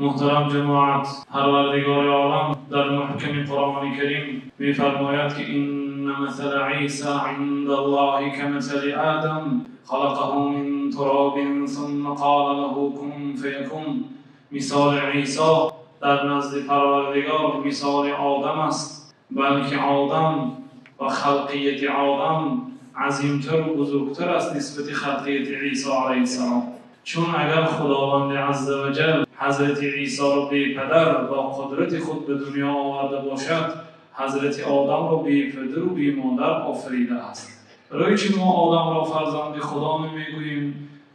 Муҳтарам ҷамоат, Парвардигори олам дар маҳками Қуръони Карим мефармояд, ки إن مثل عيسى عند الله كمثل آدم خلقه من تراب ثم قال له كن فيكون. Мисоли Исо дар назди Парвардигор мисоли Одам аст, балки Одам ва халқияти Одам азимтар ва бузургтар аст нисбат ба халқияти Исо алайҳиссалом. Чун агар Худованди азза ва ҷалл Ҳазрати Исоро бепадар бо қудрати худ ба дунё оварда бошад, Ҳазрати Одамро бепадару бемодар офаридааст. Барои чӣ мо Одамро фарзанди Худо намегӯем,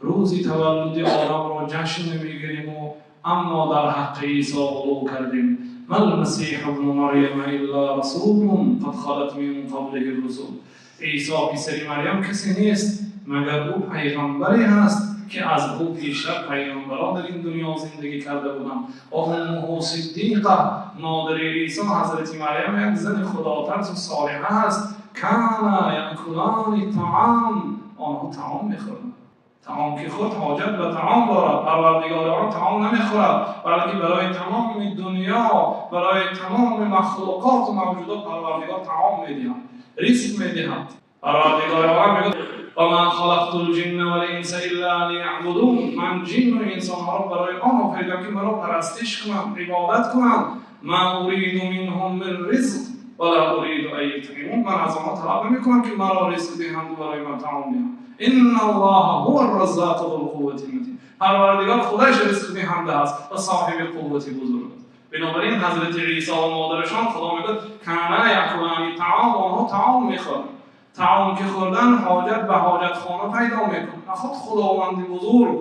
рӯзи таваллуди Одамро ҷашн намегирем, аммо дар ҳаққи Исо ғулув кардем? ما المسيح ابن مريم إلا رسول قد خلت من قبله الرسل. Исо писари Марям касе нест, магар ӯ паёмбаре ҳаст, ки аз ӯ пештар паёмбарон дар ин дунё зиндагӣ карда буданд. وأمه صديقة. Модари Исо, Ҳазрати Марям, як зани худотарс ва солиҳа ҳаст. كانا يأكلان الطعام. Онҳо таом мехӯрданд. Таом ки хӯрд, ҳоҷат ба таом дорад. Парвардигори он таом намехӯрад, балки барои тамоми дунё, барои тамоми махлуқот ва мавҷудот Парвардигор таом медиҳад, ризқ медиҳад. Парвардигори он мегӯяд: وما خلقت الجن والإنس إلا ليعبدون. Ман ҷин ва инсонҳоро барои он офаридам, ки маро парастиш кунанд, ибодат кунанд. ما أريد منهم من رزق ولا أريد أن يطعمون. Ман аз онҳо талаб намекунам, ки маро ризқ диҳанд ва барои ман таом диҳанд. إن الله هو الرزاق ذو القوة المتين. Парвардигор худаш ризқдиҳанда аст ва соҳиби қуввати бузург аст. Бинобар ин Ҳазрати Исо ва модарашон, Худо мегӯяд, كانا يأكلان الطعام. Онҳо таом мехӯранд. Таом ки хӯрдан, ҳоҷат ба ҳоҷатхона пайдо мекунад. Худ Худованди бузург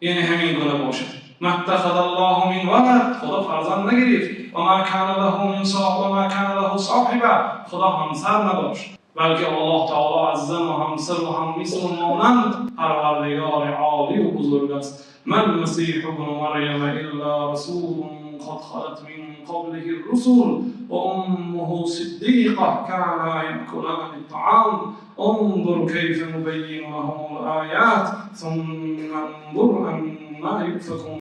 яъне ҳамин гуна бошад. ما اتخذ الله من ولد. Худо фарзанд нагирифт. وما كان له من وما كان له صاحبة. Худо ҳамсар надошт, балки Аллоҳ таоло аз зану ҳамсару ҳаммислу монанд Парвардигори олию бузург аст. ما المسيح ابن مريم إلا رسول قد خلت من قبله الرسل وأمه صديقة كانا يأكلان الطعام انظر كيف نبين لهم الآيات ثم انظر أنى يؤفكون.